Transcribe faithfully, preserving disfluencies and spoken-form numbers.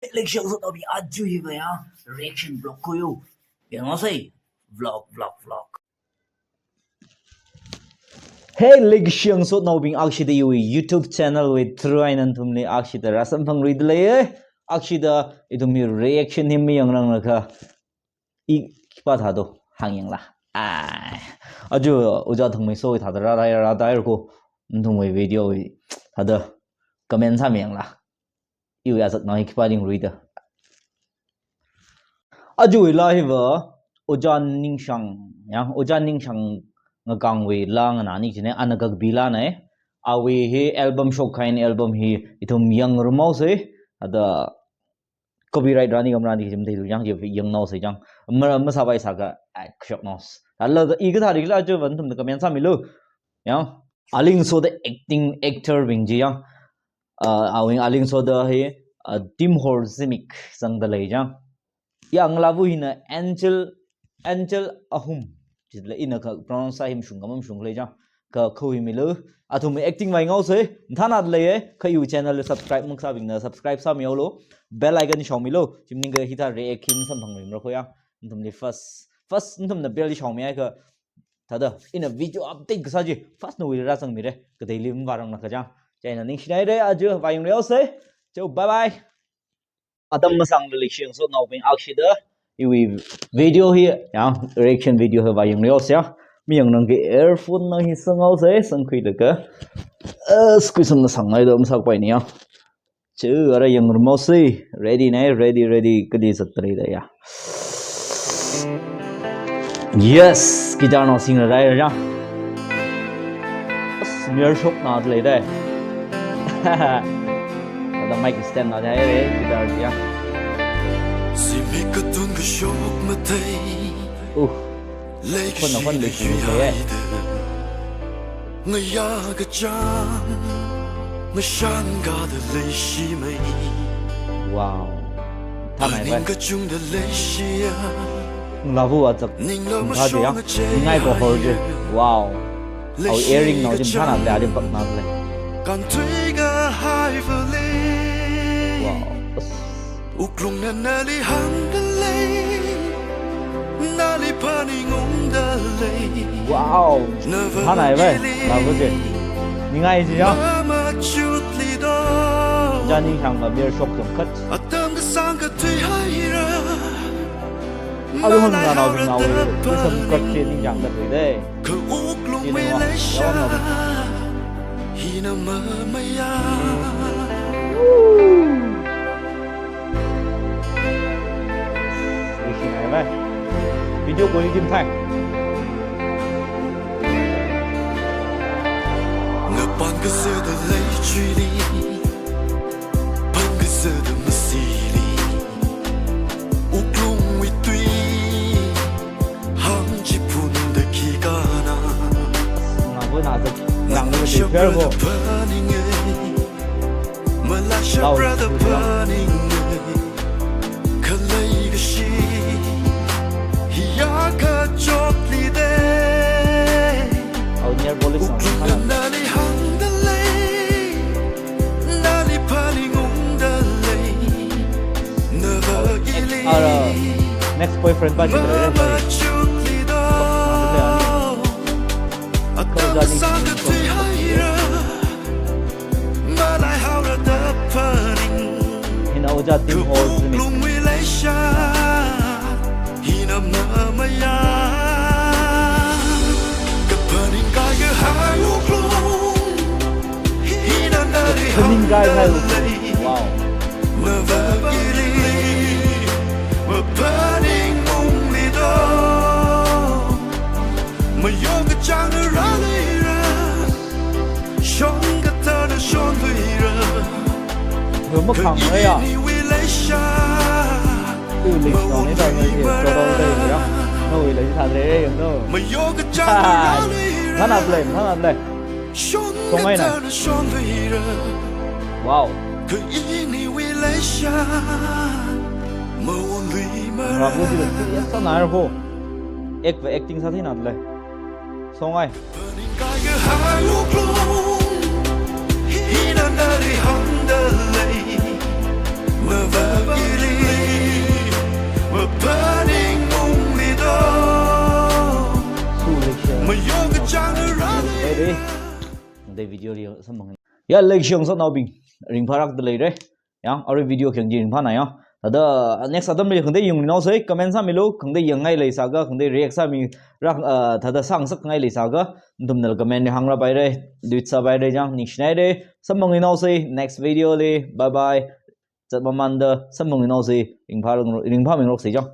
Leishiya ngasotnaobing, aja hiva ya reaction vlog khuiya. Yanghaosei. Vlog, vlog, vlog. Hey, leishiya ngasotnaobing, akhashida iwui YouTube channel wui through eina nathumli akhashida rāsamphangluida leiya. Akhashida ithumwui reaction hi mayangranglaga, i khipā thāda hāngyangla. Ai. Aja ojā Thangmeiso thāda rārai rārai ko, nathumwui video wui thāda comment sāmiyangla. Iwui azaknao hi khipā ringluida. Ajawui laa hiva Ojā Ningshang, ya, Ojā Ningshang Ngakangwui laa nganāni kajina, ana kakapi laana. Awui hi album shokkahai album hi ithum yangrumhaosei, thāda copyright rāni khamarāni kaji matheithu chang, chi yangnaosei chang. Ma, masāpai sākha, ai, kashoknaos. Thālala i kathā rikhala chiva nathumna comment sāmilu. Ya. Alingsoda acting actor bing chi ya. Ah, awui alingsoda hi, ah, Timhor Zimik zangda lei chang. Ya, ngalāva hina Angel, Angel Ahum. Chila ina kha pronounce sā hi mashung kha mamashung lei chang. Kha khuimilu. Athumwui acting vāngaosei. Mathānada leiya. Kha iwui channel li subscribe makasābingna subscribe sāmihaolu. Bell icon shaomilu. Chi maningakha hithā react hi masamphangluimara ko ya. Nathumli first, first nathumna bell shaomihaiakha, thāda ina video update kasā chi first nawuili rāzangmira. Kateili mavāranglakha chang. Chieina ningshinaira, aja vāyangluihaosei. Chao, bye bye. Atam masāngla leishiya ngasotnaobing, akhashida iwui video hi, ya, reaction video hi vāyangluihaosei ya. Mayangrangakha earphone na hi sanghaosei, sangkhuilaga. Eh, squeeze na sanghaida masākapaini ya. Chao, ara yangrumhaosei. Ready na, ready, ready. Kali zatda leida ya. Yes, guitar nao singrai ya. As, mirror shoknada leida. Thāda mic stand na jai re, guitar ya. Zimik katun kashok mathei. Uh. Khon na khon leishiya. Ngayā kachāng, ngashān gada leishimei. Wow. Thanai bai. Ning kachungda leishiya. Ngalāva azak ningla thāda ya. Mashong ningai kahor chi. Wow. Awui earring nao chi mathānada lei, adim paknada lei. Kanthui kahaiva lei. Wow. Wuklungna nali hāngda lei, nali phaningungda lei. Wow. Nava thanai bai, ili. Nava je. Ningai ji ya. Mama chutli do. Ojā Ningshang la mirror shok chomkhat. Atam kasāng kathui haira. Aruihon nganāobingna wisam khat chi ningchāngda leida. Kha wuklungwui leisha hina mamayā. Video quality mathei. Ngapān kazata leichui li, pān kazata masi li, wuklungwui tui hāngchiphunda khikha na. Ngavana zat, ngavana zat, phaninge. Malaysia brother phaninge. Khalei kashi hiya kachotli de. Au near police na. Wuklungna nali hāngda lei, nali phaningungda lei. Ara, next boyfriend pa chidra. Hina ojā Timhor Zimik. Phaning kahai. Wow. Mayo kachāng rāluira, shon kathāna shonluira. Huma khang raya. Ulik nong ni dai ni, global day ya. No, ulik thāda re, no. Mayo kachāng rāluira. Thana play, thana play. Shon kathāna shonluira. Wow. Kha iniwui leisha maonluimara. Rabu ji la tu ya sana ho. Ek va acting sātheinada lei. Songai. Phaning kahai wuklung hina nali hāngda lei. Mavā Burning mungli do. Su leisha. Mayo kachang rani. Ready? Khangdei video li samphang. Ya, leisha sānaobing, ringphālākda leira. Ya, arui video khayang chi ringphāna ya. Thāda next atamli khangdei yangluinaosei, comment sāmilu, khangdei yangngai leisāga, khangdei react sāmi rak, uh, thāda sāngasakngai leisāga, nathumnala comment li hāngrāpaira, tweet sāpaira chang, ningshinaira, samphangluinaosei, next video li, bye bye. Chatmamānda samphangluinaosei, ringphā, ringphāmingaroksa chang.